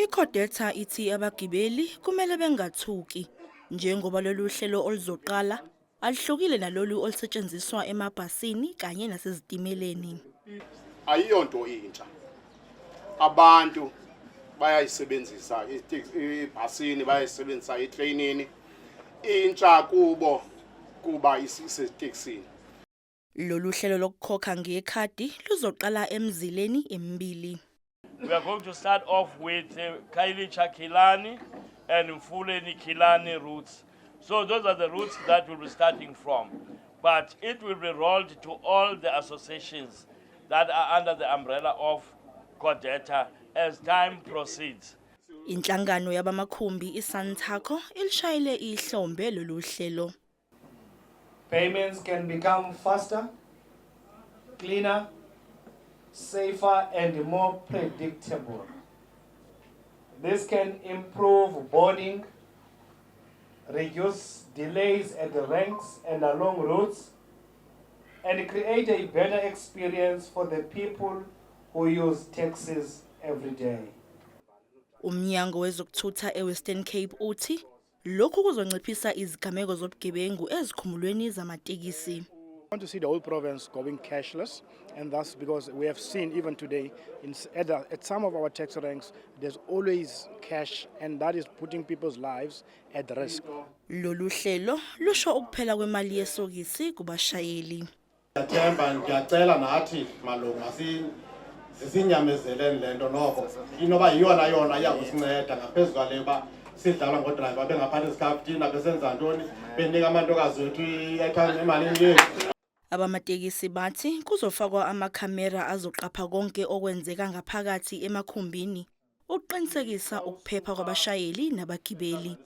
ICodeta ithi abagibeli kumele bengathuki njengoba lolu hlelo oluzoqala aluhlukile nalolu olusetshenziswa emabhasini kanye nasezitimeleni. Ayiyonto intsha. Abantu bayayisebenzisa ibhasini, bayayisebenzisa etrainini. Intsha kubo kuba isetekisini. Lolu hlelo lokukhokha ngekhadi luzoqala emzileni emibili. We are going to start off with Khayelitsha Killarney and Mfuleni Killarney routes. So those are the routes that we'll be starting from. But it will be rolled to all the associations that are under the umbrella of Codeta as time proceeds. Inhlangano yabamakhumbi iSantaco ilishayele ihlombe lolu hlelo. Payments can become faster, cleaner, safer, and more predictable. This can improve boarding, reduce delays at the ranks and along routes, and create a better experience for the people who use taxis every day. Umnyango wezokuthutha eWestern Cape uthi lokhu kuzonciphisa izigameko zobugebengu ezikhumulweni zamatekisi. Want to see the whole province going cashless, and that's because we have seen even today in, s- at, the, at some of our taxi ranks, there's always cash, and that is putting people's lives at risk. Lolu hlelo lusho ukuphela kwemali yesokisi kubashayeli. Ndiyathemba, ndiyacela nathi malungu sisinyamezeleni le nto. Noko inoba yiyona yona iya kusinceda ngaphezu kwale uba sidlalwa ngodrayiva bengaphathi izikhafutina, besenza ntoni, benika amantokazi wethu i-airtime emalini yethu. Abamatekisi bathi kuzofakwa amakhamera azoqapha konke okwenzeka ngaphakathi emakhumbini ukuqinisekisa ukuphepha kwabashayeli nabagibeli.